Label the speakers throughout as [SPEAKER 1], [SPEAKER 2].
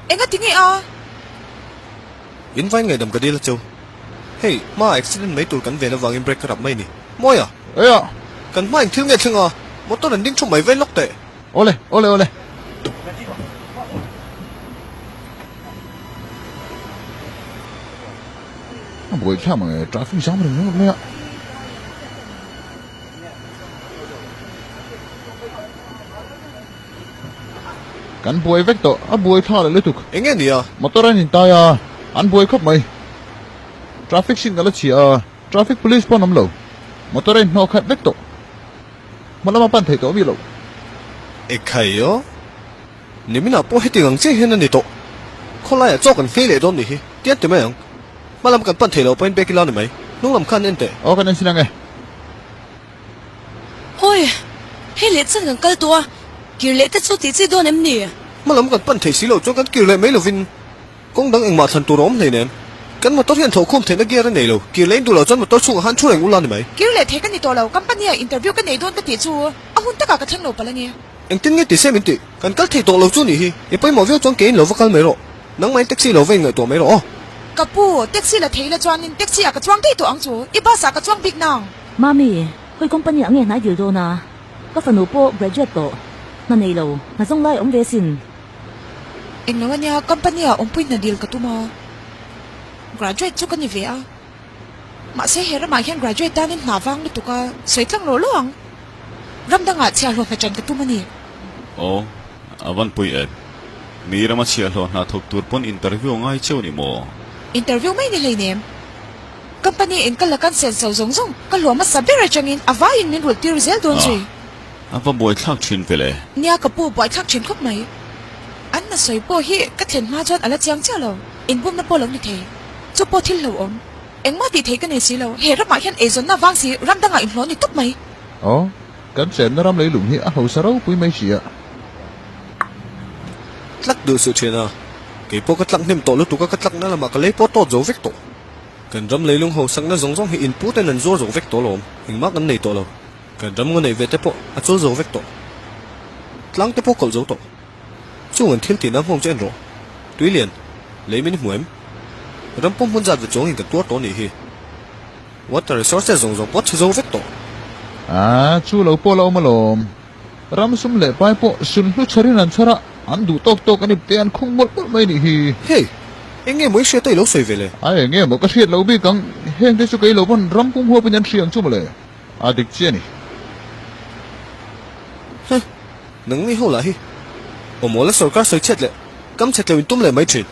[SPEAKER 1] Enga tinge a?
[SPEAKER 2] In vain ngaihdam ka dil a cheu. Hei, hma accident mai tur kan ven avangin brake ka rap mai ni. Mawi a!
[SPEAKER 3] Eia!
[SPEAKER 2] Kan hma engthil nge thleng a? Motor an ding thu mai vain lawk teh.
[SPEAKER 3] Awle, awle, awle. A buaithlak mang e, traffic jam reng ringawt mai a. Kan buai vek tawh, a buai thla leh lutuk.
[SPEAKER 2] Eng nge nia?
[SPEAKER 3] Motor an intai a, an buai khawp mai. Traffic signal a chhia a, traffic police pawh an awm lo. Motor a inhnawh khat vek tawh. Hma lama pan theih tawh mi lo.
[SPEAKER 2] Ekhai aw. Niminah pawh heti ang chiah hian a ni tawh. Khawlaiah chaw kan nghei leh dawn nih hi, tian ti mai ang. Hma lam kan pan theih loh pawhin bag ila ni mai. Hnung lam khan en teh.
[SPEAKER 3] Aw kan en sin ang e.
[SPEAKER 4] Hawi, hei leh chan kan kal tawh a, kir leh te chu tih chi dawn em ni?
[SPEAKER 2] Hma lam kan pan thei si loh chuan kan kir leh mai lovin kawng dang engmah thlan tur a awm hleinem. Kan motor hian thlawhkhawm theihna gear a nei lo, kir leh in duh loh chuan motor chhungah khan thu reng ula ni mai.
[SPEAKER 1] Kir leh thei ka ni tawh lo, company ah interview ka nei dawn ka tih chu a hun takah ka thleng lo palh a ni.
[SPEAKER 2] Engtin nge ti se min tih? Kan kal thei tawh lo chu nih hi, i pawimawh viau chuan keiin lo va kal mai rawh. Nangmahin taxi lo va inngaihtuah mai rawh aw.
[SPEAKER 1] Ka pu, taxi la thei la chuanin taxi ah ka chuang daih tawh ang chu, i bus ah ka chuang bik nang.
[SPEAKER 5] Mami, khawi company ah nge hnai dil dawn a? Ka fanu pawh graduate tawh, hna nei lo, hna zawng lai awm ve sin.
[SPEAKER 1] Englo ania, company ah awmpui hna dil ka tum a, graduate chu ka ni ve a. Mahse he ramah hian graduate tanin hna vang lutuk a sawi tlang lo lo ang. Ram dangah chhiahhlawh hna ṭan ka tum a ni.
[SPEAKER 6] Aw, a van pui em. Mi rama chhiahhlawh hna thawk tur pawn interview a ngai cheu ni maw?
[SPEAKER 1] Interview mai ni hleinem. Company in ka la kan sen so zawng zawng ka hluah hmasa ber atangin a vaiin min rulh tir zel dawn zui.
[SPEAKER 6] A va buaithlak thin ve le.
[SPEAKER 1] Nia ka pu buaithlak thin khawp mai. An na sawi pawh hi ka thlen hma chuan a la chiang chiah lo. Inbumna pawh lo ni thei. Chu pawh thil hlauhawm. Engmah tih theih ka nei si lo. He ramah hian eizawnna vang si ram dangah inhlawh ni tawp mai.
[SPEAKER 3] Aw, kan chenna ram leilung hi a hausa ropui mai si a.
[SPEAKER 2] Tlak duh suh thian a, kei pawh ka tlak hnem tawh lutuk a, ka tlakna lamah ka lei pawh tawt zo vek tawh. Kan ram leilung hausakna zawng zawng hi inpu ten an zuar zo vek tawh alawm, engmah kan nei tawh lo. Kan ram ngaw neih ve te pawh a chawl zo vek tawh. Tlang te pawh kawlh zo tawh. Chung an thil tihna nghawng chu en rawh. Tuilian, lei min hmu em? Ram pawh hmun zat ve chuangin kan tuar tawh a nih hi. Water resources zawng zawng pawh chhe zo vek tawh.
[SPEAKER 3] A, chu lo pawh la awm alawm. Ram sum leh pai pawh sunhlu chharin an chhar a, an duh tawk tawk an ipte an khung mawlh mawlh mai nih hi.
[SPEAKER 2] Hey! Eng nge maw i hriat a i lo sawi ve le?
[SPEAKER 3] A eng nge maw ka hriat loh bik ang, heng te chu kei lo pawn ram pum huapin an hria ang chu mawle. A dik chiah a ni.
[SPEAKER 2] Huh! Nangni ho lah hi awmawl a sorkar sawi chhiat leh kam chhe tleu in tum leh mai thin.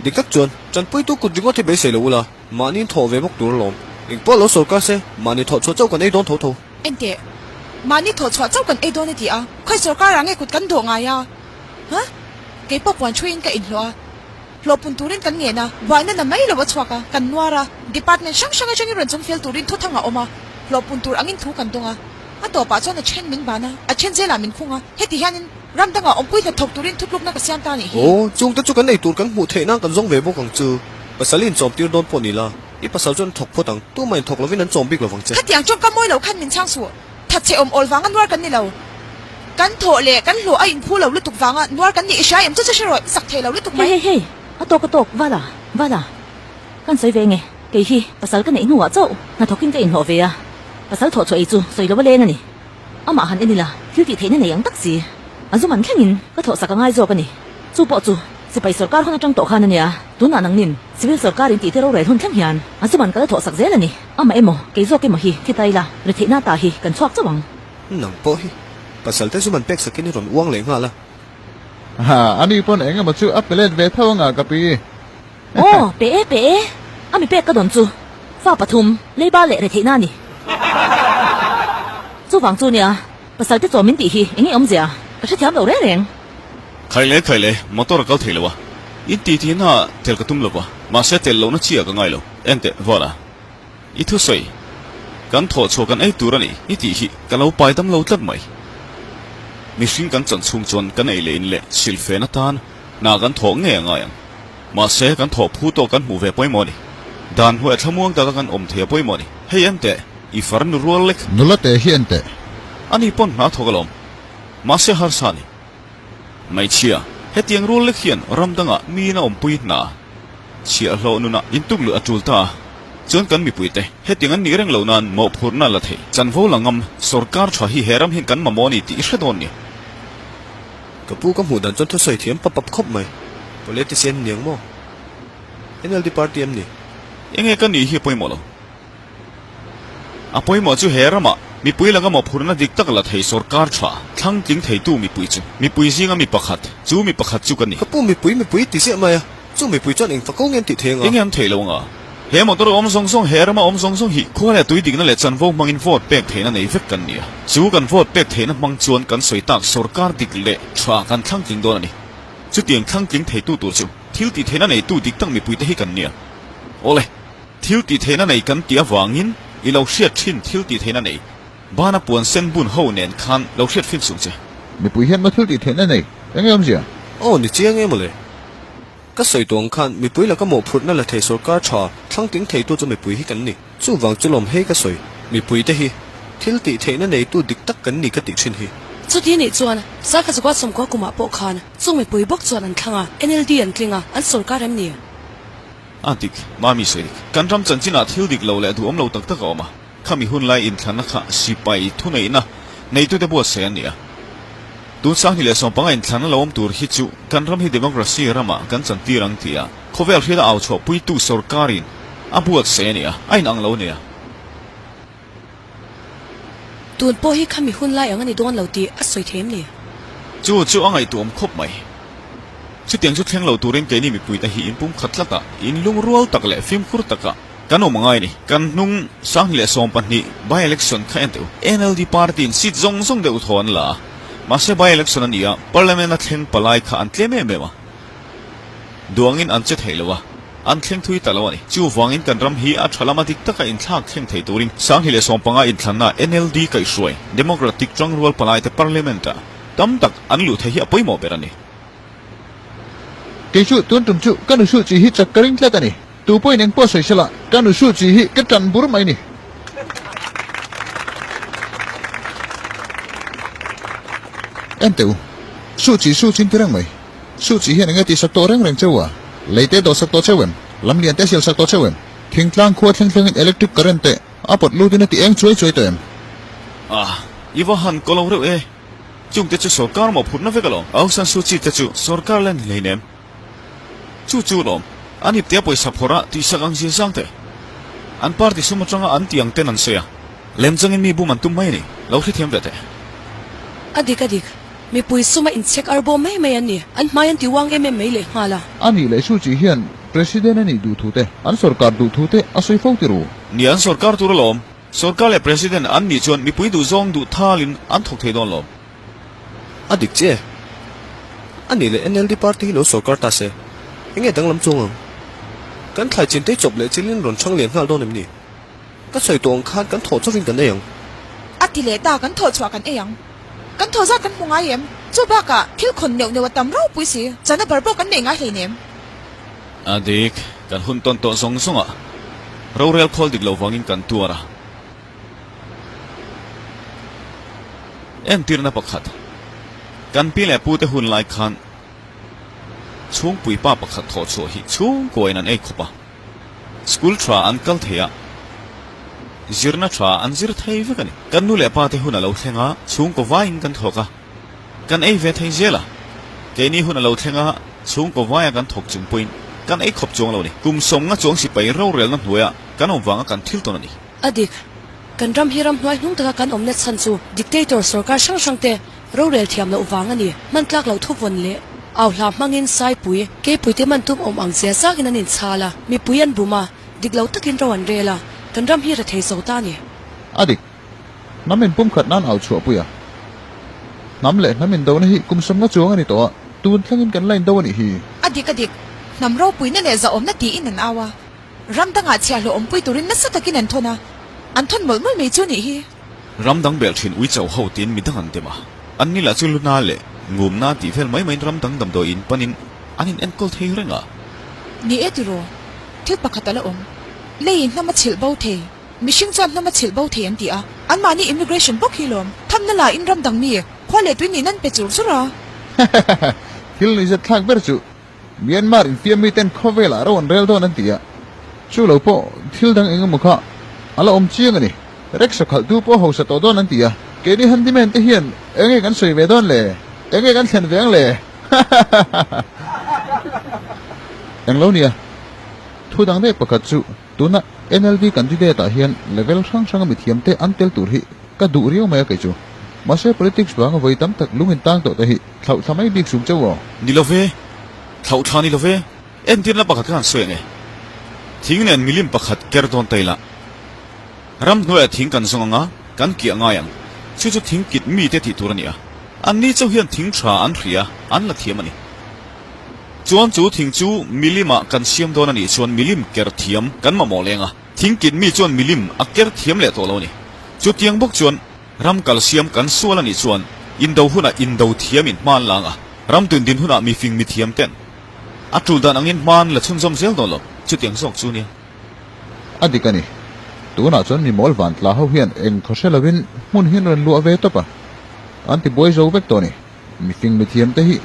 [SPEAKER 2] Dik tak chuan tanpuitu kut ringawt hi beisei lo ula, mahni in thawh ve bawk tur alawm. Engpawh lo sorkar se, mahni thawh chhuah chauh kan ei dawn tho tho.
[SPEAKER 1] Enteh, mahni thawh chhuah chauh kan ei dawn a ti a, khawi sorkar ah nge kut kan dawh ngai a? Huh? Kei pawh puan thuiin ka inhlawh a, hlawhpun turin kan ngen a, buaina na mai lo a chhuak a, kan nuar a, department hrang hrang atangin rawn chung fel turin thuthang a awm a, hlawhpun tur angin thu kan dawng a. A tawpah chuan a then min ban a, a then zelah min khung a, heti hianin ram dangah awmpui hna thawk turin thutlukna ka siam ta nih hi.
[SPEAKER 2] Aw, chungte chu kan ei tur kan hmuh theih nan kan zawng ve bawk ang chu. Pasal in chawm tir dawn pawh ni la, i pasal chuan thawk phawt ang, tumah in thawk lovin an chawm bik lovang che.
[SPEAKER 1] Khatiang chuan ka mawi lo khan min chhang suh, thatchhe awm awl vanga nuar kan ni lo. Kan thawh leh kan hlawh a inphu lo lutuk vanga nuar kan nih i hria em chu chu hre rawh, i sak thei lo lutuk mai.
[SPEAKER 5] Hei hei hei, a tawk a tawk, Vala, Vala. Kan sawi ve nge, kei hi pasal ka neih hnuah chauh hnathawkin ka inhlawh ve a, pasal thawh chhuah ei chu sawi lo a leng a ni. Amah han en ila thil tih theihna nei ang tak si, a zum an thlengin ka thawh sak a ngai zawk a ni. Chu pawh chu sipai sawrkar hun atang tawh khan a nia, tunah nangnin civil sawrkar in tih te rorel hun thleng hian a zum an ka la thawh sak zel a ni. Amah emaw kei zawk emaw hi thi ta ila retheihna ta hi kan chhuak chauh ang.
[SPEAKER 2] Nang pawh hi pasal te zum an pek sakin i rawn uang leh nghal a.
[SPEAKER 3] Ha, ani pawn eng emaw chu a pe let ve tho anga ka pi.
[SPEAKER 5] Aw, pe e, pe e. A mi pek ka dawn chu. Fa pathum, leiba leh retheihna a ni. Chuvang chu nia, pasal te chaw min tih hi eng nge awmzia? Ka hrethiam lo reng reng.
[SPEAKER 6] Khai le, khai le, motor a kal thei lo a. In ti tih hna tel ka tum lo va, mahse tel lohna chi ah ka ngai lo. Enteh, Vala, i thusawi, kan thawh chhuah kan ei tur a ni, i tih hi ka lo pai dam lo tlat mai. Mihring kan chan chhung chuan kan ei leh in leh silfen atan hna kan thawh ngei a ngai ang. Mahse, kan thawh phu tawh kan hmuh ve pawimawh a ni. Dan hnuaia thlamuang taka kan awm thei a pawimawh a ni. Hei en teh, i far nu rual lek.
[SPEAKER 3] Nula teh hi en teh.
[SPEAKER 6] Ani pawn hna thawk alawm. Mahse harsa a ni. Hmeichhia, Hetiang rual lek hian ram dangah miin a awmpui hna chhiahhlawh nunah intukluh a tul ta a, chuan kan mipuite hetiang an nih reng lo nan mawhphurhna la thei chanvo la ngam sorkar tha hi he ram hian kan mamawh a ni tih i hre dawn ni.
[SPEAKER 2] Ka pu ka hmuh dan chuan thusawi thiam pap pap khawp mai. Politician niang maw? NLD party em ni?
[SPEAKER 6] Enge ka nih hi a pawimawh lo. A pawimawh chu he ramah mipui laka mawhphurhna dik tak la thei sorkar tha thlang tling theitu mipui chu mipui zinga mi pakhat, chu mi pakhat chu ka ni.
[SPEAKER 2] Ka pu mipui mipui ti ziah mai a, chu mipui chuan eng fako nge an tih thei anga?
[SPEAKER 6] Enge an theih lo anga? He motor awm zawng zawng, he rama awm zawng zawng hi khua leh tui dikna leh chanvo hmangin vote pek theihna nei vek kan ni a. Chu kan vote pek theihna hmang chuan kan sawi tak sorkar dik leh tha kan thlang tling dawn a ni. Chutiang thlang tling theitu tur chu thil tih theihna neitu dik tak mipuite hi kan ni a. Awle. Thil tih theihna nei kan tih avangin i lo hriat thin thil tih theihna nei bana puan sen bun ho nen khan lo hriat fin sung che.
[SPEAKER 3] Mipui hian maw thil tih theihna nei eng em zia?
[SPEAKER 2] Aw ni chiang em awle. Ka sawi tawh ang khan mipui laka mawhphurhna la thei sorkar tha thlang tling theitu chu mipui hi kan ni. Chuvang chu lawm hei ka sawi. Mipui te hi thil tih theihna neitu dik tak kan ni ka tih thin hi.
[SPEAKER 4] Chuti nih chuan Sakha Zukua Sawmkua kumah pawh khan chung mipui bawk chuan an thlang a, NLD an tling a, an sorkar em ni?
[SPEAKER 6] A dik, Mami sawi dik. Kan ram chanchinah thil dik lo leh duhawm lo tak tak a awm a. Khami hun lai inthlanna kha sipai thuneihna neitute buatsaih an ni a. Tun Sanghni leh Sawmpanga inthlanna lo awm tur hi chu kan ram hi democracy ramah kan chantir ang tih a khawvel hriata au chhuahpuitu sorkarin a buatsaih a ni a, a inang lo a ni a.
[SPEAKER 4] Tun pawh hi khami hun lai ang a ni dawn lo tih a sawi thei em ni?
[SPEAKER 6] Chu chu a ngaihtuahawm khawp mai. Chutiang chu thleng lo turin keini mipuite hi inpum khat tlat a, inlungrual tak leh fimkhur taka kan awm angai a ni. Kan hnung Sanghni leh 12 by-election kha en teh u. NLD party in seat zawng zawng deuh thaw an la a, mahse by-election a ni a, parliament a thleng palai kha an tlem em em a. Duangin an che thei lo a, an thleng thui ta lo a ni. Chuvangin kan ram hi a tha lama dik taka inthlak thleng thei turin Sanghni leh Sawmpanga inthlanna NLD kaihhruai Democratic Tangrual Palaite Parliament-ah tam tak an luh theih hi a pawimawh ber a ni.
[SPEAKER 3] Kei chu tun tum chu ka nusuh chi hi chak ka ring tlat a ni. Tu pawhin engpawh sawi sela ka nusuh chi hi ka tan bur mai ni. En teh u, suh chi suh chin ti reng mai. Suh chi hian enge tihsak tawh reng reng cheu a? Lei te dawhsak tawh cheu em? Lam lian te sialsak tawh cheu em? Thingtlang khua thleng thlengin electric current te a pawt lutin a ti eng chuai chuai tawh em?
[SPEAKER 6] Ah, i va han kaw lo reuh e. Chungte chu sorkar mawhphurhna vek alawm. Aung San Suu Kyi te chu sorkar la ni hleinem. Chu chu lawm. An iptea pawisa phawrh a tihsak ang zia zang te. An party sum atanga an tih ang ten an sawi a. Lemchangin mi bum an tum mai a ni. Lo hrethiam ve teh.
[SPEAKER 4] A dik a dik. Mipui suma inchhek ar bawm mai mai an ni. An hmai an ti uang em em mai leh nghal a.
[SPEAKER 3] A nih leh Suu Kyi hian President a nih duh thu te, an sorkar duh thu te a sawi fo ti ru.
[SPEAKER 6] Nia an sorkar tur alawm. Sorkar leh President an nih chuan mipui duh zawng duh thalin an thawk thei dawn lo.
[SPEAKER 2] A dik che. A nih leh NLD party hi lo sorkar ta se, enge danglam chuang ang? Kan thlai chin te chawp leh chilin rawn chhang lian nghal dawn em ni? Ka sawi tawh ang khan kan thawh chauhin kan ei ang.
[SPEAKER 1] A ti leh ta, kan thawh chhuah kan ei ang. Kan thaw zat kan hmu ngai em? Chu bakah thil khawn neuh neuh a tam ropui si, chana bar pawh kan nei ngai hleinem.
[SPEAKER 6] A dik, kan hun tawn tawh zawng zawng a, rorel khawl dik lo vangin kan tuar a. Entirna pakhat, kan pi leh pute hun lai khan chhungpui pa pakhat thawh chhuah hi chhungkuain an ei khawp a. School tha an kal thei a, zirna tha an zir thei vek a ni. Kan nu leh pa te hun a lo thleng a, chhungkaw vaiin kan thawk a, kan ei ve thei zel a. Keini hun a lo thleng a, chhungkaw vaia kan thawk chung pawhin kan ei khawp chuang lo a ni. Kum sawmnga chuang sipai rorelna hnuaia kan awm vanga kan thil tawn a ni.
[SPEAKER 4] A dik. Kan ram hi ram hnuai hnung taka kan awmna chhan chu dictator sorkar hrang hrang te rorel thiam loh vang a ni. Hman tlak loh thuvawn leh au hla hmangin Saipui, Keipui te man tum awm ang zia zakin an inchhal a, mipui an bum a, dik lo takin ro an rel a, kan ram hi rethei zo ta a ni.
[SPEAKER 3] A dik. Hnam inpumkhat nan au chhuahpui a. Hnam leh hnam indona hi kum sawmnga chuang a ni tawh a, tun thlengin kan la indo a nih hi.
[SPEAKER 1] A dik a dik. Hnam ropuina leh zahawmna tiin an au a. Ram dangah chhiahhlawh awmpui turin nasa takin an thawn a, an thawn mawlh mawlh mai chu nih hi.
[SPEAKER 6] Ram dang bel thin ui chauh ho tiin mi dang an dem a, an ni lah chu luna leh ngumna tih vel mai maiin ram dang damdawi in panin an in enkawl thei reng a.
[SPEAKER 1] Ni e tiraw, thil pakhat a la awm. Leiin hnam a chhilh bo thei, mihring chuan hnam a chhilh bo thei an ti a, anmahni immigration bawk hi lawm, thamna la in ram dang mi, khua leh tui nih nan pe chur chur a.
[SPEAKER 3] Thil nuihzat thlak ber chu Myanmar infiam miten khawvelah ro an rel dawn an ti a, chu lo pawh thil dang eng emaw kha a la awm chiang a ni. Rickshaw khalhtu pawh hausa tawh dawn an ti a, keini handyman te hian eng nge kan sawi ve dawn le? Eng nge kan thlen ve ang le? Hahahaha. Eng lo nia, thu dang daih pakhat chu tuna NLD candidate ah hian level hrang hranga mithiam te an tel tur hi ka duh riau mai a kei chu. Mahse politics vanga vawi tam tak lung in tang tawh te hi thlauh thla mai bik sum chauh aw.
[SPEAKER 6] Ni lo ve, thlauh thla ni lo ve, entirna pakhat kha han sawi ang e. Thing nen milim pakhat ker dawn ta ila. Ramhnuaiah thing kan zawng ang a, kan kiah ngai ang. Chu chu thing kit mite tih tur a ni a. Anni chauh hian thing tha an hria, an la thiam a ni. Chuan chu thing chu milimah kan siam dawn a nih chuan milim ker thiam kan mamawh leng a. Thing kit mi chuan milim a ker thiam leh tawh lo a ni. Chutiang bawk chuan ram kal siam kan sual a nih chuan indo hunah indo thiamin hma an la ang a, ram tundin hunah mifing mithiam ten a tul dan angin hma an la chhunzawm zel dawn lo. Chutiang zawk chu nia.
[SPEAKER 3] A dik a ni. Tunah chuan mi mawl van tla ho hian eng khaw hre lovin hmun hi an rawn luah ve tawp a. An ti buai zo vek tawh a ni. Mifing mithiam te hi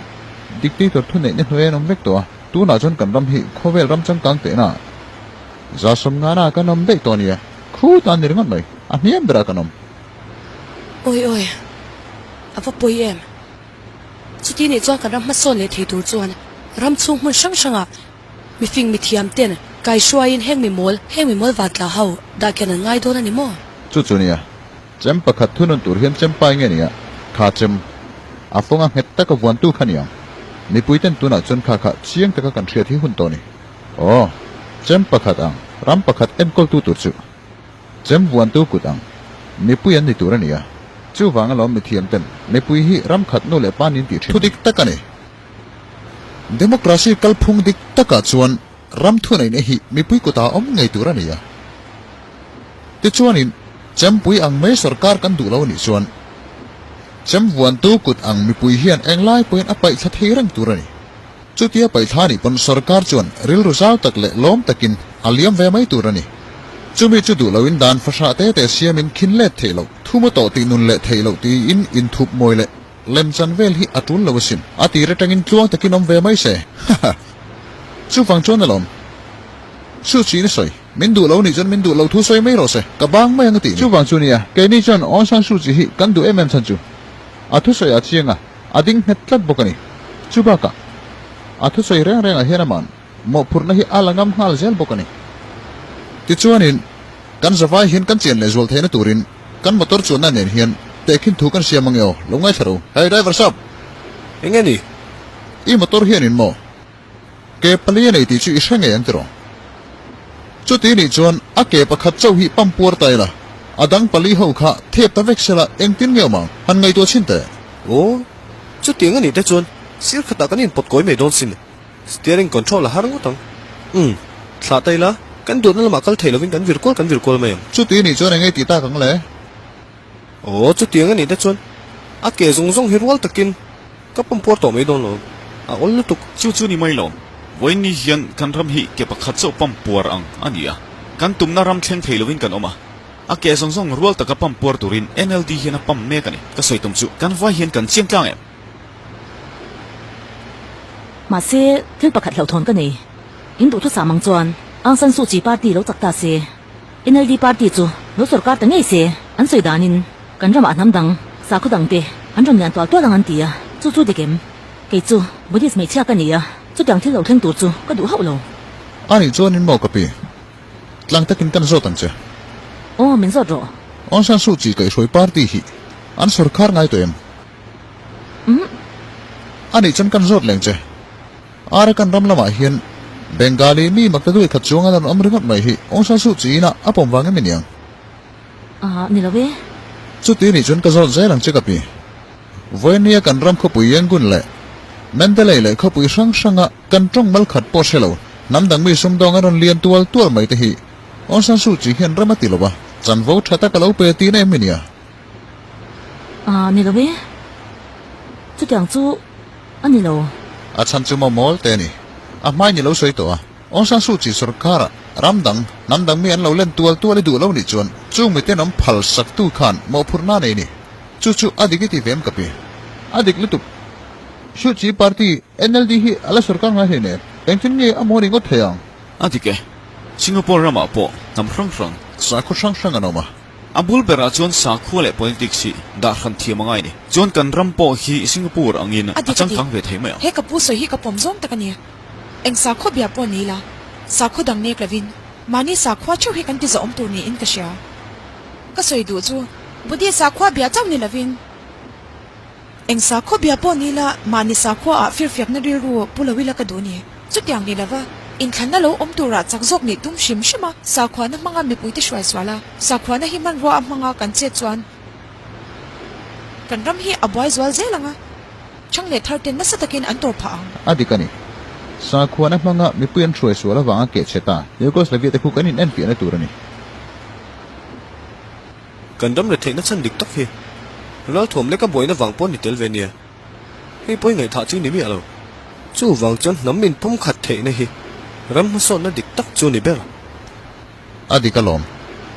[SPEAKER 3] dictator thuneihna hnuai an awm vek tawh a. Tunah chuan kan ram hi khawvel ram changkang tehna za sawmngana kan awm daih tawh a nia. Khu tan ni ringawt mai. A hniam berah kan awm.
[SPEAKER 4] Awi awi. A va pawi em. Chuti nih chuan kan ram hmasawn leh thei tur chuan ram chhung hmun hrang hrangah Mifing mithiam ten kaihruaiin heng mi mawl, heng mi mawl vantla ho dah kian an ngai dawn a ni maw?
[SPEAKER 3] Chu chu nia, chem pakhat thunun tur hian chem pai nge nia, kha chem a fawnga nghet taka vuantu kha niang. Mipui ten tunah chuan kha kha chiang taka kan hriat hi hun tawh ni. Aw, chem pakhat ang, ram pakhat enkawltu tur chu chem vuantu kut ang, mipui an ni tur a nia. Chuvang alawm mithiam ten mipui hi ram khat nu leh pa nin tih thin. Thudik tak a ni. Democracy kalphung dik takah chuan ram thuneihna hi mipui kutah a awm ngei tur a ni a. Tichuanin, chempui ang mai sorkar kan duh lo anih chuan, chem vuantu kut ang mipui hian englai pawhin a paihthla thei reng tur a ni. Chutia paihthla anih pawn sorkar chuan rilru zau tak leh lawm takin a liam ve mai tur a ni. Chumi chu duh loin dan fahrah te te siamin khin let theih loh, thu maw tawh tih nun leh theih loh tiin inthup mawi leh Lemchan vel hi a tul lo asin. A tir atangin tluang takin awm ve mai se. Haha. Chuvang chuan alawm. Chu chiin a sawi. Min duh lo nih chuan min duh lo thu sawi mai rawh se. Ka bang mai ang a tih ni. Chuvang chu nia, keini chuan Aung San Suu Kyi hi kan duh em em chhan chu. A thusawi a chiang a, a ding nghet tlat bawk a ni. Chubakah, a thusawi reng rengah hian aman mawhphurhna hi a la ngam nghal zel bawk a ni. Tichuanin, kan zavai hian kan chian lehzual theihna turin kan motor chuanna nen hian tehkhin thu kan siam ange aw, lo ngaithla ro. Hey driver sap!
[SPEAKER 2] Enge ni?
[SPEAKER 3] I motor hianin maw? Ke pali a nei tih chu i hre ngei ang tiraw? Chuti nih chuan a ke pakhat chauh hi pump puar ta ila, a dang pali ho kha thep ta vek sela engtin nge awm ang? Han ngaihtuah chhin teh.
[SPEAKER 2] Aw, chutiang a nih te chuan sir khatah kan inpawt kawi mai dawn sin. Steering control a har ngawt ang. Umm, thlah ta ila, kan duatna lamah kal thei lovin kan vir kual kan vir kual mai ang.
[SPEAKER 3] Chuti nih chuan eng nge tih tak ang le?
[SPEAKER 2] Aw, chutiang a nih te chuan a ke zawng zawng hi rual takin ka pump puar tawh mai dawn lo, a awl lutuk.
[SPEAKER 6] Chu chu ni mai lo, vawiin ni hian kan ram hi ke pakhat chauh pump puar ang a ni a, kan tumna ram thleng thei lovin kan awm a, a ke zawng zawng rual taka pump puar turin NLD hian a pump mek a ni. Ka sawi tum chu kan vai hian kan chiang tlang em?
[SPEAKER 5] Mahse, thil pakhat hlauhthawn ka nei. In duhthusam ang chuan Aung San Suu Kyi party lo chak ta se, NLD party chu lo sorkar ta ngei se, an sawi danin kan ramah hnam dang, sakhaw dang te an rawn lian tual tual ang an ti a, chu chu dik em? Kei chu Buddhist hmeichhia ka ni a, chutiang thil lo thleng tur chu ka duh hauh lo.
[SPEAKER 3] A nih chuan in maw ka pi? Tlang takin kan zawt ang che.
[SPEAKER 5] Aw, min zawt rawh.
[SPEAKER 3] Aung San Suu Kyi kaihhruai party hi an sorkar ngai tawh em?
[SPEAKER 5] Umm.
[SPEAKER 3] A nih chuan kan zawt leng che. Arakan ram lamah hian Bengali mi makta duai khat chuang an rawn awm ringawt mai hi Aung San Suu Kyi ina a pawm vang em aniang?
[SPEAKER 5] Ah, ni lo e.
[SPEAKER 3] Chuti nih chuan ka zawt zel ang che ka pi. Vawinia kan ram khawpui Yangon leh Mandalay leh khawpui hrang hranga kan tawng mal khat pawh hre lo hnam dang mi sumdawng an rawn lian tual tual mai te hi Aung San Suu Kyi hian ram a ti lo a, chanvo tha tak a lo pe tihna em ania?
[SPEAKER 5] Ah, ni lo e. Chutiang chu a ni lo.
[SPEAKER 3] A chhan chu maw mawl te a ni. A hmai ni lo sawi tawh a. Aung San Suu Kyi sorkara ram dang, hnam dang mi an lo len tual tual i duh lo nih chuan chung miten awm phal saktu khan mawhphurhna nei ni. Chu chu a dik i ti ve em ka pi? A dik lutuk. Suu Kyi party, NLD hi a la sorkar ngai hleinem. Engtin nge a maw ni ngawt thei ang?
[SPEAKER 6] A dik e. Singapore ramah pawh hnam hrang hrang.
[SPEAKER 3] Sakhaw hrang hrang an awm a.
[SPEAKER 6] A bul berah chuan sakhua leh politics hi dah hran thiam a ngai ni. Chuan kan ram pawh hi Singapore angin
[SPEAKER 1] A
[SPEAKER 6] a
[SPEAKER 1] dik a dik.
[SPEAKER 6] changkang ve thei mai ang.
[SPEAKER 1] He ka pu sawi hi ka pawm zawng tak a ni. Eng sakhaw bia pawh ni la, sakhaw dang nek lovin mahni sakhua theuh hi kan ti zawhawm tur niin ka hria. Ka sawi duh chu Buddhist sakhua bia chauh ni lovin eng sakhaw bia pawh ni la mahni sakhua ah firfiakna rilru pu lo ila ka duh ni. Chutiang ni lova inthlanna lo awm turah chak zawk nih tum hrim hrim a, sakhuana hmanga mipuite hruai sual a, sakhuana hi hmanrua a hmanga kan chet chuan kan ram hi a buai zual zel ang a. Chang leh thar ten nasa takin an tawr phah ang.
[SPEAKER 3] A dik a ni. Sakhuana hmanga mipui an hruai sual avanga keh chhe ta Yugoslavia te khu kan in enfiahna tur a ni.
[SPEAKER 2] Kan ram retheihna chhan dik tak hi ralthuam leka buaina vang pawh ni tel ve nia. Hei pawh i ngaihthah chu ni miah lo. Chuvang chuan hnam inpumkhat theihna hi ram hmasawnna dik tak chu ni ber.
[SPEAKER 3] A dik alawm.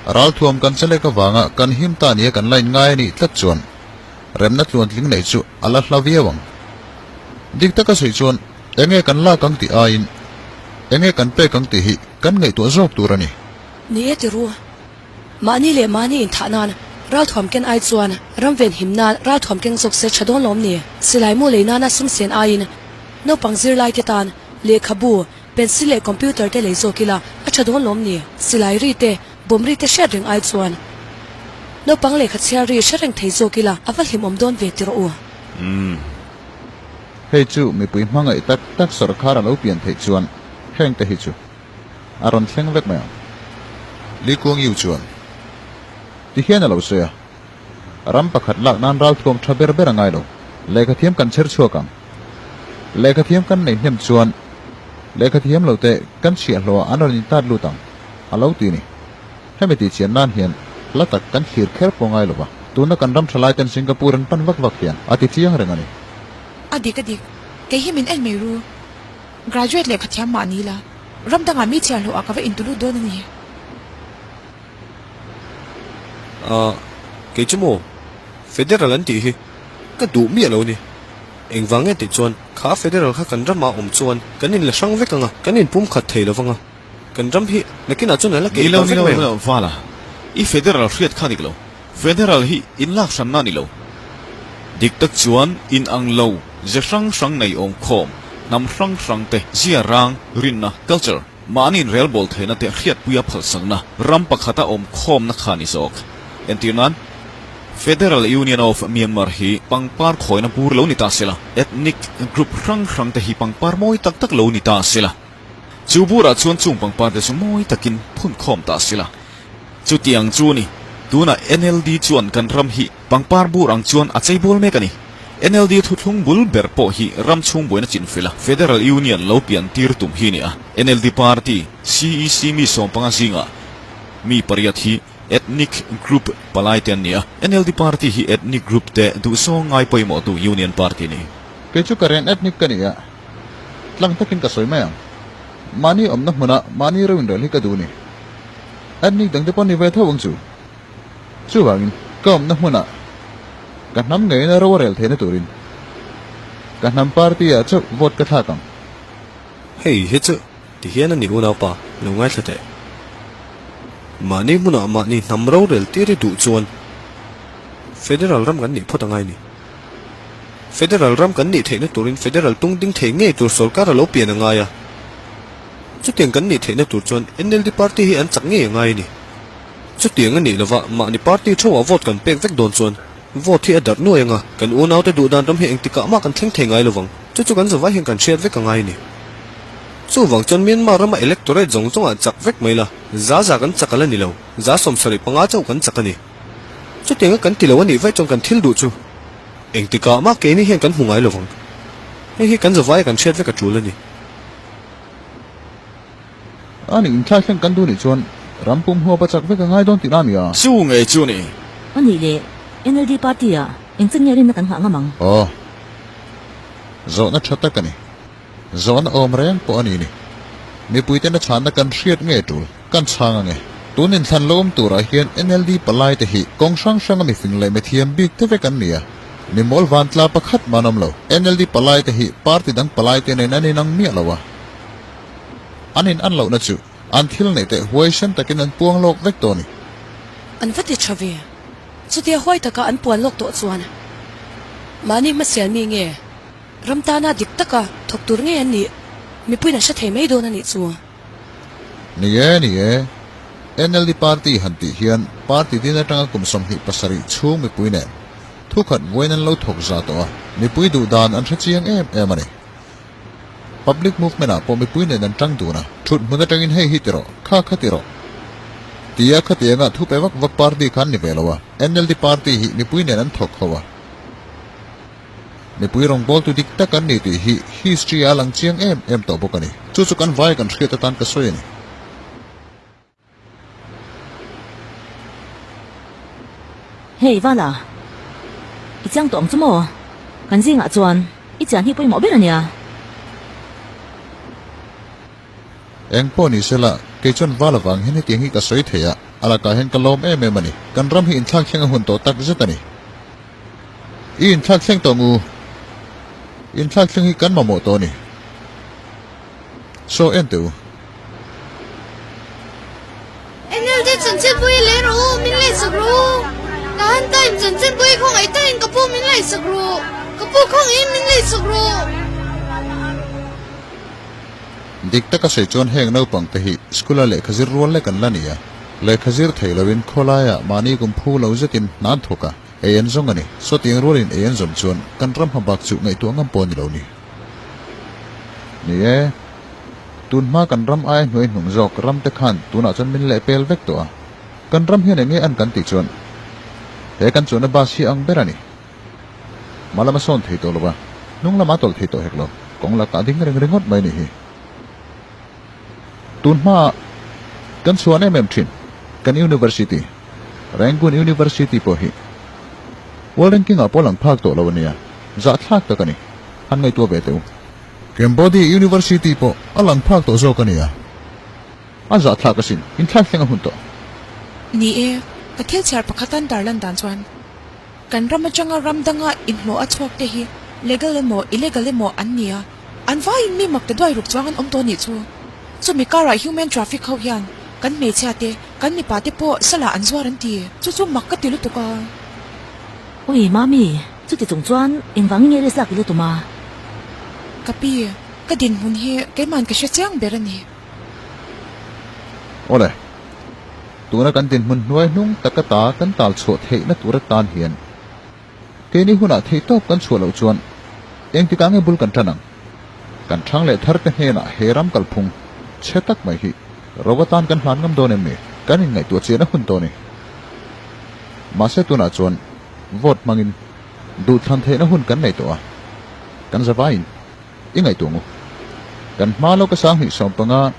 [SPEAKER 3] Ralthuam kan che lek avanga kan him ta nia kan la inngai a nih tlat chuan remna tluantling neih chu a la hla viau ang. Dik taka sawi chuan enge kan lak ang tih aiin enge kan pek ang tih hi kan ngaihtuah zawk tur a ni.
[SPEAKER 4] Ni e ti ru. Mahni leh mahni inthah nan ralthuam ken ai chuan ram ven him nan ralthuam keng zawk se tha dawn lawm ni? Silai mu lei nana sum sen aiin naupang zirlai te tan lehkhabu Pencil leh computer te lei zawk ila a tha dawn lawm ni? Silai ri te, bomb ri te hriat reng ai chuan naupang lehkha chhiar ri hre reng thei zawk ila a va hlimawm dawn ve ti rawh u.
[SPEAKER 6] Umm.
[SPEAKER 3] Hei chu mipui hmangaih tak tak sawrkhar a lo pian theih chuan heng te hi chu a rawn thleng vek mai ang. Lee Kuan Yew chuan ti hian a lo sawi a, Ram pakhat lak nan ralthuam tha ber ber a ngai lo. Lehkhathiam kan chher chhuak ang. Lehkhathiam kan nei hnem chuan lehkhathiam lo te kan chhiahhlawh ah an rawn intat lut ang, a lo ti ni. Hemi tih chian nan hian hla tak kan thlir kher pawh ngai lo va, tuna kan ram tha lai ten Singapore an pan vak vak hian a ti chiang reng a ni.
[SPEAKER 1] A dik a dik, kei hi min en mai ru. Graduate lehkhathiam mah ni la, ram dangah mi chhiahhlawh ah ka va intulut dawn a ni.
[SPEAKER 2] Ahh, kei chu maw? Federal an tih hi ka duh miah lo ni. Engvang nge tih chuan kha Federal kha kan ramah awm chuan kan inla hrang vek ang a, kan inpumkhat thei lo vang a, kan ram hi nakinah chuan a la keh ta vek mai ang.
[SPEAKER 6] Nilo, nilo, Vala, i Federal hriat kha dik lo. Federal hi inlak hranna a ni lo. Dik tak chuan inang lo ze hrang hrang nei awm khawm, hnam hrang hrang te zia rang, rinna, culture, Mahni inrelbawl theihna te hriatpuia phalsakna ram pakhata awm khawmna kha a ni zawk. Entir nan, Federal Union of Myanmar hi pangpar khawina bur lo ni ta se la, ethnic group hrang hrang te hi pangpar mawi tak tak lo ni ta se la, chu burah chuan chung pangpar te chu mawi takin phun khawm ta se la. Chutiang chu ni, tunah NLD chuan kan ram hi Pangpar bur ang chuan a cheibawl mek a ni. NLD thuthlung bul ber pawh hi ram chhung buaina chinfel a, Federal Union lo pian tir tum hi a ni a. NLD party, CEC mi sawmpanga zingah mi pariat hi ethnic group palai te an ni a. NLD party hi ethnic group te duhzawng ngai pawimawhtu Union party a ni.
[SPEAKER 3] Kei chu ka rian ethnic ka ni a, tlang takin ka sawi mai ang. Mahni awmna hmuna mahni ro inrel hi ka duh a ni. Ethnic dangte pawh ni ve tho ang chu. Chuvangin, ka awmna hmunah ka hnam ngeina ro a rel theihna turin ka hnam party-ah chauh vote ka thlak ang.
[SPEAKER 2] Hei hi chu ti hian a ni unaupa, lo ngaithla teh. Mahni hmunah mahni hnam rorel tir i duh chuan Federal ram kan nih phawt a ngai ni. Federal ram kan nih theihna turin Federal tung ding thei ngei tur sawrkar a lo pian a ngai a. Chutiang kan nih theihna tur chuan NLD party hi an chak ngei a ngai a ni. Chutiang a nih lova mahni party theuhah vote kan pek vek dawn chuan vote hi a darh nuai anga kan unaute duh dan ram hi engtikah mah kan thleng thei ngai lovang. Chu chu kan zavai hian kan hriat vek a ngai a ni. Chuvang chuan Myanmar rama electorate zawng zawngah chak vek mai la, za za kan chak a la ni lo, za 75 chauh kan chak a ni. Chutianga kan ti lo a nih vaih chuan kan thil duh chu engtikah mah keini hian kan hmu ngai lovang. Hei hi kan zavaia kan hriat vek a tul a ni.
[SPEAKER 3] A nih inthlai thleng kan duh nih chuan ram pum huap a chak vek a ngai dawn tihna a ni a.
[SPEAKER 6] Chu ngei chu ni.
[SPEAKER 5] A nih leh NLD party ah eng chin nge rinna kan nghah ngam ang?
[SPEAKER 3] Aw. Zawhna tha tak a ni. Zawhna awm reng pawh a ni ni. Mipui tena chhanna kan hriat nge tul? Kan chhang ange. Tun inthlan lo awm turah hian NLD palai te hi kawng hrang hranga mifing leh mithiam bik te vek an ni a. Mimawl vantla pakhat mah an awm lo. NLD palai te hi party dang palai te nen an inang miah lo a. An in an lohna chu an thil neih teh huaisen takin an puang lawk vek tawh a ni.
[SPEAKER 4] An va ti tha ve. Chutia huai taka an puan lawk tawh chuan mahni hmasial mi nge ram tana dik taka thawk tur ngei an nih mipuiin an hre thei mai dawn a nih chu.
[SPEAKER 3] Ni e, ni e. NLD party han tih hian party din atanga kum 27 chhung mipui nen thukhat vawiin an lo thawk za tawh a, mipui duh dan an hre chiang em em a ni. Public movement ah pawh mipui nen an tang dun a, thut hmun atangin hei hi ti rawh, kha kha ti rawh tia khatianga thu pe vak vak party kha an ni ve lo a, NLD party hi mipui nen an thawk ho a. Mipui rawngbawltu dik tak an ni tih hi history ah a lang chiang em em tawh bawk a ni. Chu chu kan vai kan hriat atan ka sawi a ni.
[SPEAKER 5] Hei Vala, i chiang tawh ang chu maw? Kan zingah chuan i chian hi pawimawh ber a nia.
[SPEAKER 3] Eng pawh ni sela, kei chuan Vala vang hian hetiang hi ka sawi thei a, a lakah hian ka lawm em em a ni. Kan ram hi inthlak thleng a hun tawh tak zet a ni. I inthlak thleng tawh ngu. Inthlak thleng hi kan mamawh tawh a ni. Saw en teh u.
[SPEAKER 7] NLD chanchinpui lei rawh u, min leisak rawh u. Tahan time chanchinpui khawngaih takin ka pu min leisak rawh. Ka pu khawngaihin min leisak rawh.
[SPEAKER 3] Dik taka sawi chuan heng naupang te hi school a lehkha zir rual lek an la ni a. Lehkha zir thei loin khawlaiah mahni kum phu lo zetin hna an thawk a, ei an zawng a ni. Sawtiang rualin ei an zawm chuan kan ram hma bak chu ngaihtuah ngam pawh a ni lo ni. Ni e, tun hma kan ram aia hnuai hnung zawk ram te khan tunah chuan min leh pel vek tawh a. Kan ram hian eng nge an kan tih chuan he kan chuanna bus hi ang ber a ni. Hma lama sawn thei tawh lo va, hnung lama tawlh thei tawh hek lo, kawng lakah ding reng ringawt mai ni hi. Tun hmaah kan chhuan em em thin kan University, Rangoon University pawh hi World Ranking ah pawh lang phak tawh lo a nia, zahthlak tak a ni, han ngaihtuah ve teh u. Cambodia University pawh a lang phak tawh zawk a nia, a zahthlak asin, inthlak thleng a hun tawh.
[SPEAKER 1] Ni e, ka thil chhiar pakhat an tarlan dan chuan Kan ram atanga ram danga inhlawh a chhuak te hi legal emaw illegal emaw an ni a, an vaiin mi mak ta duai ruk chuang an awm tawh nih chu. Chumi karah human traffic ho hian kan hmeichhia te, kan mipa te pawh salah an zuar an ti. Chu chu mak ka ti lutuk a.
[SPEAKER 5] Ui Mami, chuti chung chuan engvangin nge risk lak i la tum a?
[SPEAKER 1] Ka pi, ka dinhmun hi keiman ka hre chiang ber a ni.
[SPEAKER 3] Awle, Tuna kan dinhmun hnuai hnung taka ta kan tal chhuah theihna tur atan hian keini hunah theihtawp kan chhuah loh chuan engtikah nge bul kan tan ang? Kan thang leh thar te hnenah he ram kalphung chhe tak mai hi ro atan kan hlan ngam dawn em ni? Kan inngaihtuah chiahna hun tawh a ni. Mahse tunah chuan vote hmangin duhthlan theihna hun kan nei tawh a, kan zavaiin i ngaihtuah ang u. Kan hma lawka 2015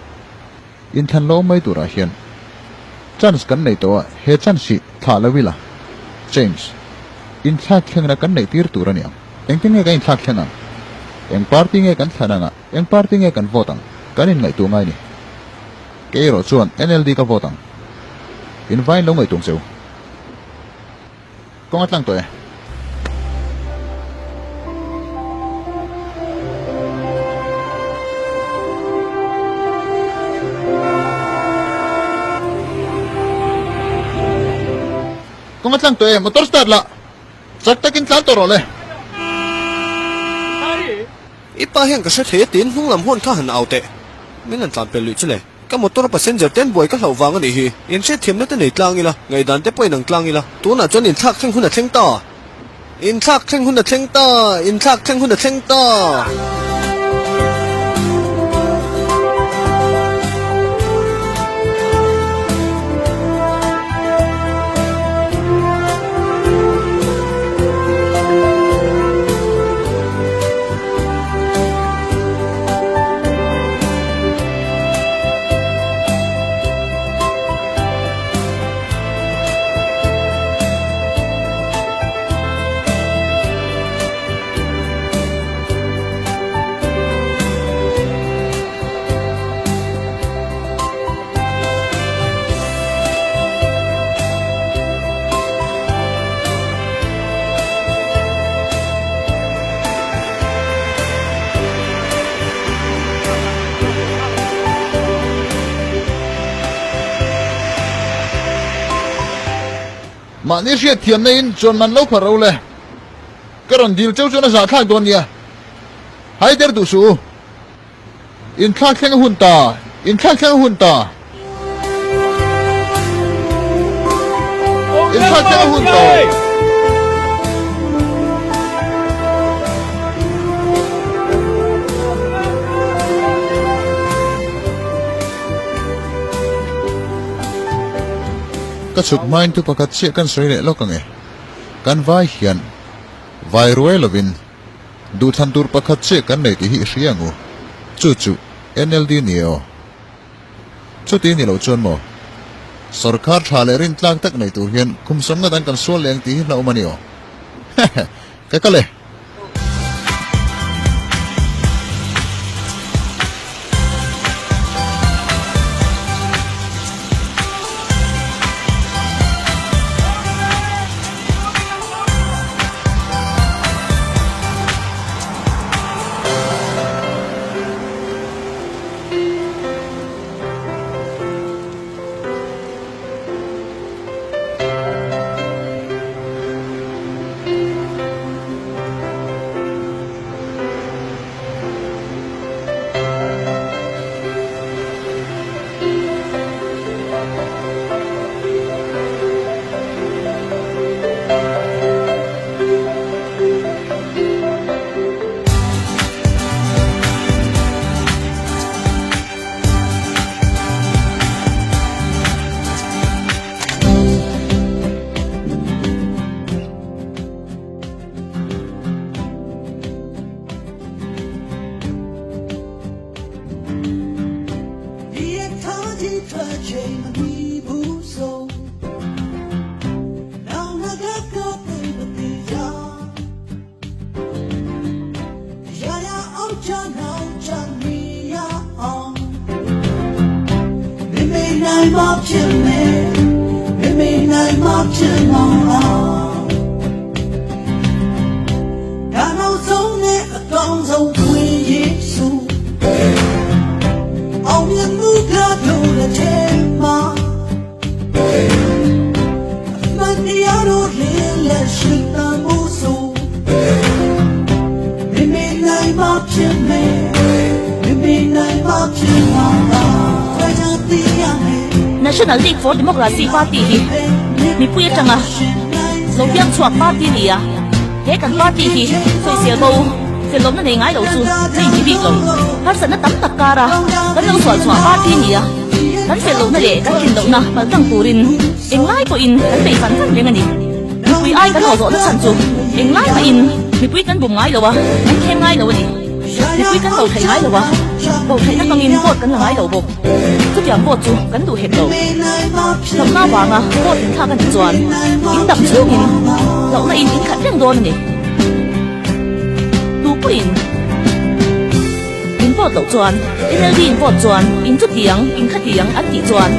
[SPEAKER 3] Inthlan lo mai turah hian chance kan nei tawh a, he chance hi thlah lo ila change, inthlak thlengna kan neih tir tur a ni ang. Engtin nge kan inthlak thleng ang? Eng party nge kan thlan ang a, eng party nge kan vote ang? Kan inngaihtuah ngai ni. Kei erawh chuan NLD ka vote ang. In vain lo ngaihtuah ang che u. Kawng a tlang tawh e. Kawng a tlang tawh e, motor start la. Chak takin tlan tawh rawh le.
[SPEAKER 2] I pa hian ka hre thei a tiin hnung lam huan kha han au teh. Min han tlan pel luih chu le. Ka motor a passenger ten buai ka hlauh vang a nih hi. Inhriatthiamna te nei tlang ila, ngaihdan te pawh inang tlang ila. Tunah chuan inthlak thleng hun a thleng ta. Inthlak thleng hun a thleng ta. Inthlak thleng hun a thleng ta.
[SPEAKER 3] Mahni hriat thiamna in chuan man lo phar ro le. Ka rawn dil cheu chuan a zahthlak dawn nia. Hai der duh suh u. Inthlak thleng a hun ta, inthlak thleng a hun ta. Inthlak thleng a hun ta. Ka chhuk hmain thu pakhat chiah kan sawi leh lawk ang e. Kan vai hian vai ruai lovin duhthlan tur pakhat chiah kan nei tih hi i hria ang u. Chu chu NLD ni e aw. Chuti ni loh chuan maw? Sorkar tha leh rintlak tak nei tur hian kum sawmna dang kan sual leh ang tih hi hlauhawm a ni aw. Hehe, ka kal e.
[SPEAKER 5] National League for Democracy party hi mipui atanga lo piang chhuak party a ni a, he kan party hi sawisel bo felawmna nei ngai lo chu a inti bik lo. Harsatna tam tak kara kan lo sual chhuah party a ni a, kan fel lohna leh kan tlin lohna paltlang turin englai pawhin kan bei fan fan reng a ni. Mipui ai kan haw zawhna chhan chu englai mahin mipui kan bum ngai lo a, kan thlem ngai lo a ni. Mipui kan ko theih ngai lo a, ko theihna hmangin vote kan la ngai lo bawk. Chutiang vote chu kan duh hek lo. Hlauhna avanga vote inthlak a nih chuan in dam chhungin hlauhna in in khat reng dawn a ni. Tu pawhin in vote loh chuan NLD in vote chuan in chutiang in khatiang an tih chuan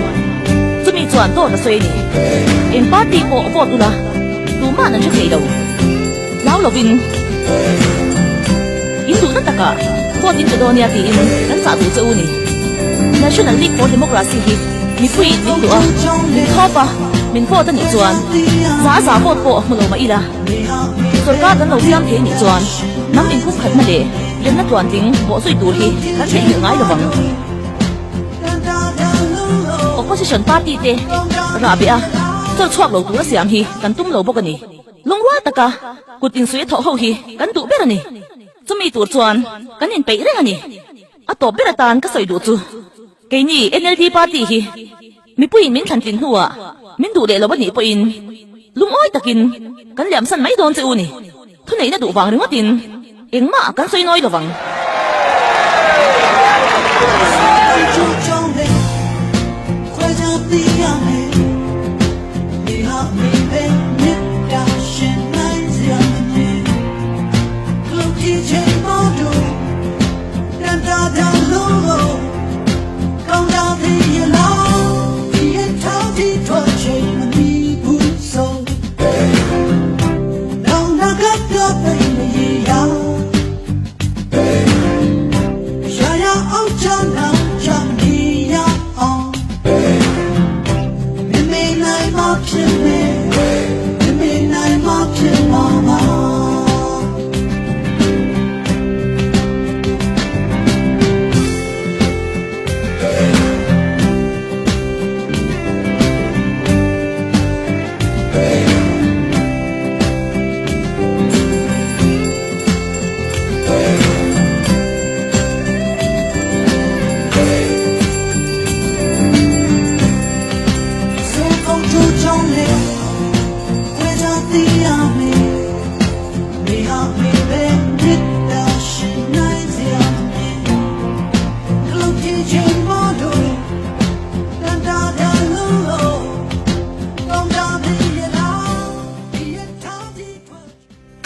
[SPEAKER 5] chumi chuan dawt a sawi a ni. Eng party pawh vote ula tuma'n an hre thei lo. Hlau lovin in duhna takah vote in pe dawn nia tiin kan chah duh che u ni. National League for Democracy hi mipuiin min duh a, min thawp a, min vote a nih chuan za za vote pawh hmu lo mah ila sorkar kan lo siam thei nih chuan hnam inpumkhatna leh remna tluantling bawhzui tur hi kan theihnghilh ngai lovang. Opposition party te rahbeh a chawlchhuak lo tura siam hi kan tum lo bawk a ni. Lungrual taka kut insuih a thawh ho hi kan duh ber a ni. Chumi tur chuan kan inpeih reng a ni. A tawp ber atan ka sawi duh chu keini NLD party hi mipuiin min thlantlin hnuah min duh leh lo a nih pawhin lungawi takin kan liamsan mai dawn che u ni. Thuneihna duh vang ringawtin engmah kan sawi nawi lovang.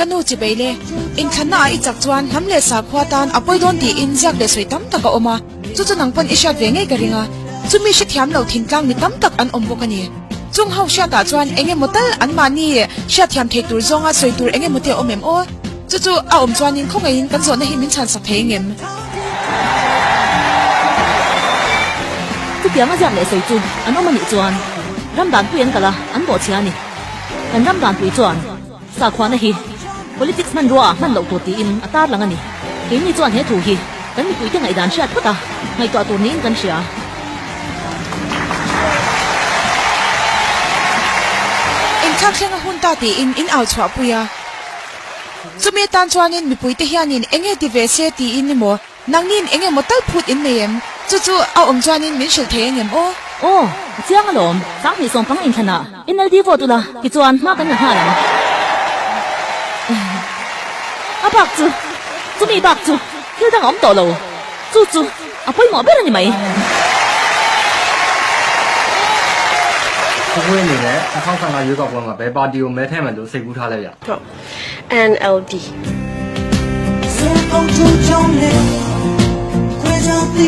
[SPEAKER 1] Ka nu chibei le, inthlanna ah i chak chuan hnam leh sakhua tan a pawi dawn tiin ziak leh sawi tam tak a awm a, chu chu nang pawn i hriat ve ngei ka ring a, chumi hrethiam lo thintlang mi tam tak an awm bawk a ni. Chung ho hriatah chuan eng emaw tal anmahni hriatthiam thei tur zawnga sawi tur eng emaw te a awm em aw? Chu chu a awm chuanin khawngaihin kan zawhna hi min chhansak thei engem?
[SPEAKER 5] Chutiang a ziak leh sawi chu an awm a nih chuan ram danpui an kal a, an bawhchhia a ni. Kan ram danpui chuan sakhuana hi politics hmanrua ah hman loh tur tiin a tarlang a ni. Keini chuan he thu hi kan mipuite ngaihdan hriat phawt a, ngaihtuah tur niin kan hria.
[SPEAKER 1] Inthlak thleng a hun ta tiin in au chhuahpui a. Chumi atan chuanin mipuite hianin eng nge ti ve se tiin emaw, nangniin eng emaw tal phut in nei em? Chu chu a awm chuanin min hrilh thei angem aw?
[SPEAKER 5] Aw, a chiang alawm. Sanghnih sawmpang inthlanah NLD vote ula tichuan hma kan la nghal ang. A bak chu, chumi bak chu thil dang a awm tawh lo. Chu chu a pawimawh ber a ni mai.
[SPEAKER 8] ခွေးအနေနဲ့2015ရွေးကောက်ပွဲမှာဘယ်ပါတီကိုမဲထည့်မယ်လို့စိတ်ကူးထားလဲဗျ
[SPEAKER 9] ဟုတ် NLD
[SPEAKER 10] စံအောင်ချုံချုံနဲ့ခွဲခြားသိ